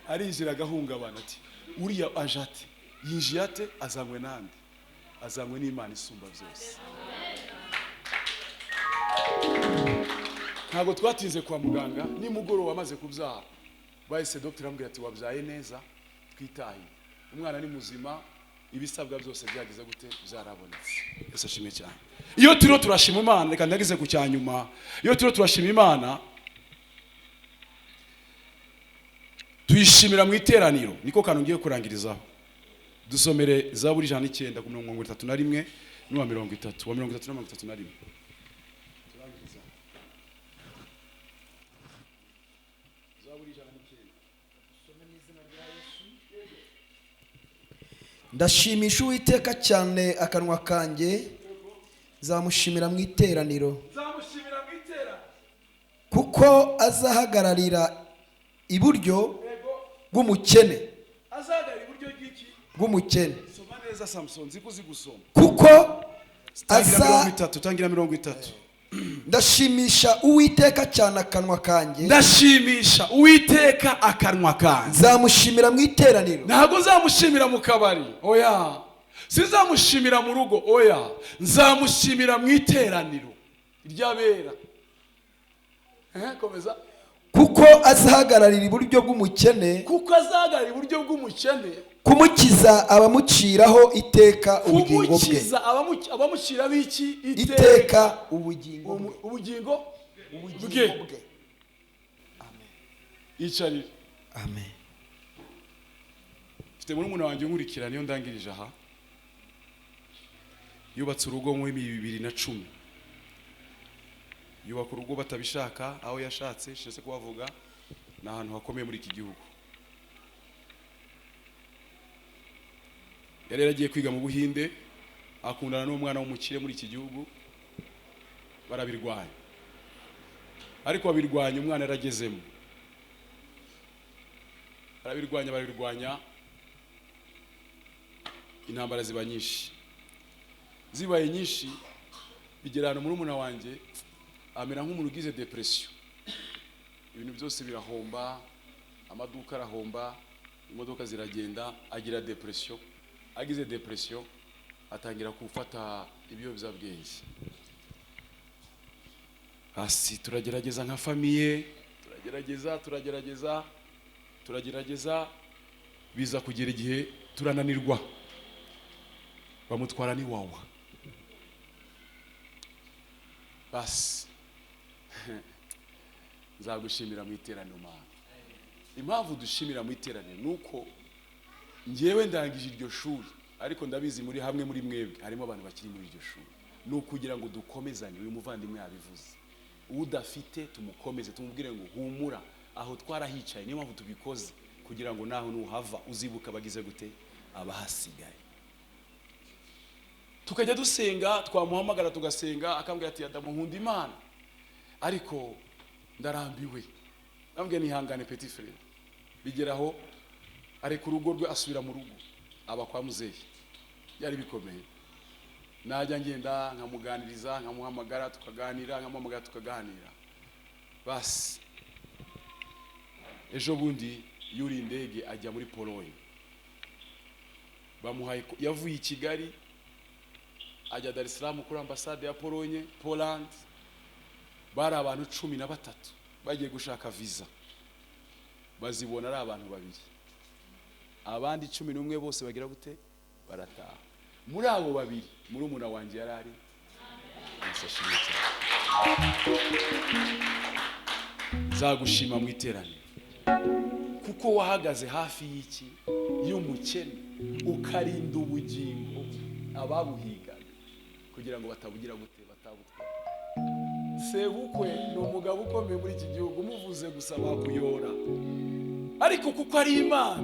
Arinjira agahungabana, ati: "Uriya aje ate? Yinjiye ate? Azanywe nande?" Azanywe n'Imana isumba byose. Ntabwo twatinze kwa muganga. Nimugoroba amaze kubyara, bahise dogiteri amubwira ati: "Wabyaye neza, twitahiye, umwana ni muzima, ibisabwa byose byagize gute? Byarabonetse." Yesu ashimwe cyane. Iyo turiho turashima Imana, reka ndagize ku cya nyuma, iyo turiho turashima Imana, tuyishimira mu iteraniro. Niko kantu ngiye kurangirizaho. Dusomere Zaburi 109 ku 31 n'uwa 30, wa 30 na 31. Turangiriza. Zaburi 109. Ndashimisha Uwiteka cyane akanwa kanjye, nzamushimira mu iteraniro. Nzamushimira mu iteraniro. Kuko azahagararira iburyo bw'umukene. Azahagarara iburyo bw'iki? Bw'umukene. Soma neza, Samson, nzi ko uzi gusoma. Kuko Tangira. aza 30, tangira 30. Ndashimisha Uwiteka cyane akanwa kanjye. Ndashimisha Uwiteka akanwa kanjye. Nzamushimira mu iteraniro. Ntabwo nzamushimira mu kabari, oya. Sinzamushimira mu rugo, oya. Nzamushimira mu iteraniro ry'abera. Komeza. Kuko azahagararira iburyo bw'umukene. Kuko azahagarara iburyo bw'umukene. Kumukiza abamuciraho iteka ubugingo bwe. Kumukiza abamuciraho iki? Iteka ubugingo bwe. Ubugingo Ubugingo bwe. bwe. Yicarire. Amen. Mfite murumuna wanjye unkurikira, niyo ndangirije aha. Yubatse urugo muri 2010, yubaka urugo batabishaka aho yashatse, shinse kuhavuga, ni ahantu hakomeye muri iki gihugu. Yari yaragiye kwiga mu Buhinde, akundana n'umwana w'umukire muri iki gihugu, barabirwanya, ariko babirwanya umwana yaragezemo. Barabirwanya, barabirwanya, intambara ziba nyinshi. Zibaye nyinshi, bigera ahantu murumuna wanjye amera nk'umuntu ugize depression. Ibintu byose birahomba, amaduka arahomba, imodoka ziragenda, agira depression. Agize depression, atangira gufata ibiyobyabwenge. Hasi turagerageza nka famille, turagerageza, turagerageza, turagerageza, biza kugera igihe turananirwa, bamutwara n'iwawa. Basi, nzagushimira mu iteraniro, Mana. Impamvu dushimira mu iteraniro ni uko ngewe ndangije iryo shuri, ariko ndabizi muri hamwe muri mwebwe harimo abantu bakiri muri iryo shuri. Ni ukugira ngo dukomezanye. Uyu muvandimwe yabivuze, udafite tumukomeze, tumubwire ngo humura, aho twarahicaye. Niyo mpamvu tubikoze, kugira ngo naho nuhava uzibuka abagize gute? Abahasigaye. Tukajya dusenga, twamuhamagara tugasenga, akambwira ati: "Adamu, nkunda Imana ariko ndarambiwe." Nambwiye nihangane, petit frère. Bigeraho areka urugo rwe, asubira mu rugo, aba kwa muzehe. Byari bikomeye. Najya ngenda nkamuganiriza, nkamuhamagara tukaganira, nkamuhamagara tukaganira. Basi, ejo bundi yuriye indege ajya muri Pologne. Bamuhaye, yavuye i Kigali ajya Dar es Salaam kuri ambasade ya Pologne, Poland. Bari abantu 13 bagiye gushaka visa, bazibona ari abantu babiri. Abandi 11 bose bagira gute? Barataha. Muri abo babiri, murumuna wanjye yari ari. Yesu ashimwe cyane. Nzagushima mu iteraniro, kuko wahagaze hafi y'iki? Y'umukene, ukarinda ubugingo ababuhigaga kugira ngo batabugira gute? Batabutwara. Sebukwe ni umugabo ukomeye muri iki gihugu, umuvuze gusa bakuyora, ariko kuko ari Imana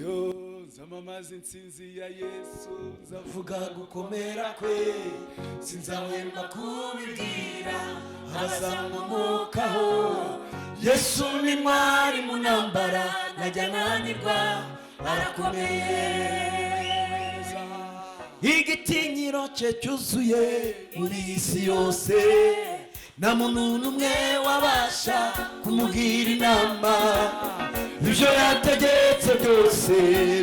yo, nzamamaza intsinzi ya Yesu, nzavuga Vuga gukomera kwe, sinzahwema kubibwira abazamukomokaho. Yesu ni mwari mu ntambara, najya nanirwa, arakomeye. Igitinyiro cye cyuzuye muri iyi si yose, nta muntu n'umwe wabasha kumugira inama. Ibyo yategetse byose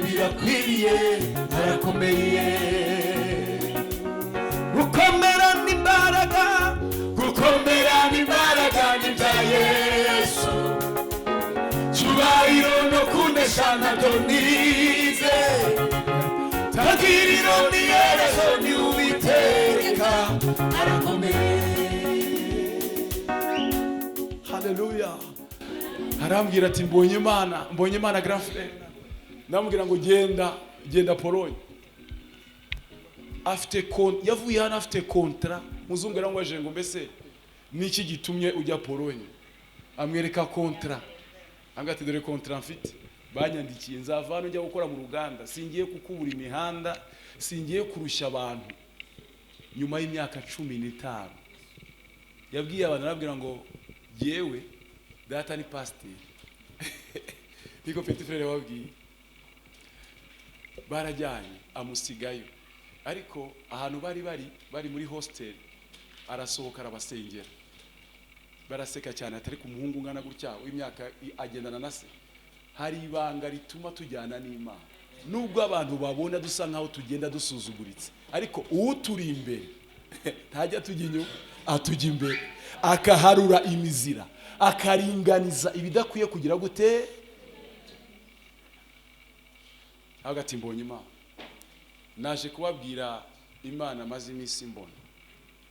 birakwiriye, arakomeye. Gukomera n'imbaraga, gukomera n'imbaraga ni ibya Yesu. Cyubahiro no kunesha nabyo nize. Tagiriro n'iherezo ni Uwiteka, arakomeye. Haleluya. Arambwira ati: "Mbonye Imana, mbonye Imana, grand frère." Ndamubwira ngo: "Genda, genda Pologne." Afite yavuye hano afite contrat. Muzungu yaramubajije ngo: "Mbese niki gitumye ujya Pologne?" Amwereka contrat, ambwira ati: "Dore contrat mfite, banyandikiye, nzava hano njya gukora mu ruganda, singiye kukubura imihanda, singiye kurushya abantu." Nyuma y'imyaka 15 yabwiye abantu, arababwira ngo: "Yewe, data ni pasiteri." Niko petit frère yababwiye. Barajyanye, amusigayo, ariko ahantu bari muri hostel, arasohoka arabasengera, baraseka cyane, atari ku muhungu ungana gutya w'imyaka agendana na se. Hari ibanga rituma tujyana n'Imana. Nubwo abantu babona dusa nkaho tugenda dusuzuguritse, ariko uturi imbere ntajya tujya inyuma, atujya imbere, akaharura imizira, akaringaniza ibidakwiye kugira gute. Hagati mbonye Imana, naje kubabwira Imana maze iminsi mbona,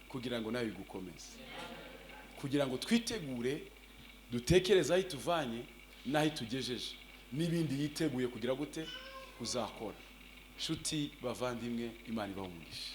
kugira ngo nawe igukomeze, kugira ngo twitegure, dutekereze aho ituvanye n'aho itugejeje n'ibindi yiteguye kugira gute kuzakora. Nshuti, bavandimwe, Imana ibaha umugisha.